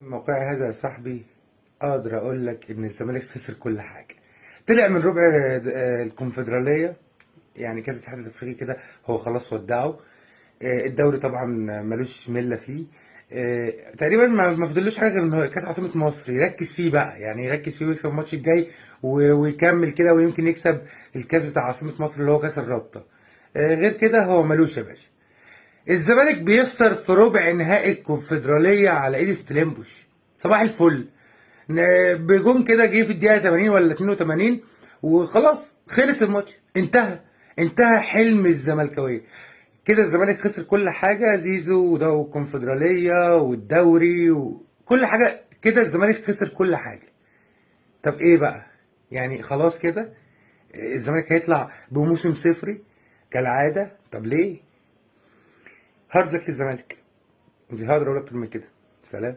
موقعي هذا يا صاحبي، اقدر اقول لك ان الزمالك خسر كل حاجه. طلع من ربع الكونفدراليه، يعني كاس الاتحاد الافريقي كده هو خلاص ودعه. الدوري طبعا ملوش ملة فيه. تقريبا ما فضلوش حاجة غير إن كاس عاصمة مصر يركز فيه بقى، يعني يركز فيه ويكسب الماتش الجاي ويكمل كده، ويمكن يكسب الكاس بتاع عاصمة مصر اللي هو كاس الرابطه. غير كده هو ملوش يا باشا. الزمالك بيخسر في ربع نهائي الكونفدراليه على ايد ستلينبوش. صباح الفل. بجون كده جه في الدقيقة 80 ولا 82، وخلاص خلص الماتش، انتهى. انتهى حلم الزملكاويه كده. الزمالك خسر كل حاجه، زيزو وده والكونفدراليه والدوري وكل حاجة كده، الزمالك خسر كل حاجة. طب ايه بقى؟ يعني خلاص كده الزمالك هيطلع بموسم صفري كالعادة. طب ليه؟ hard luck للزمالك، مش هقدر اقول اكتر من كده. سلام.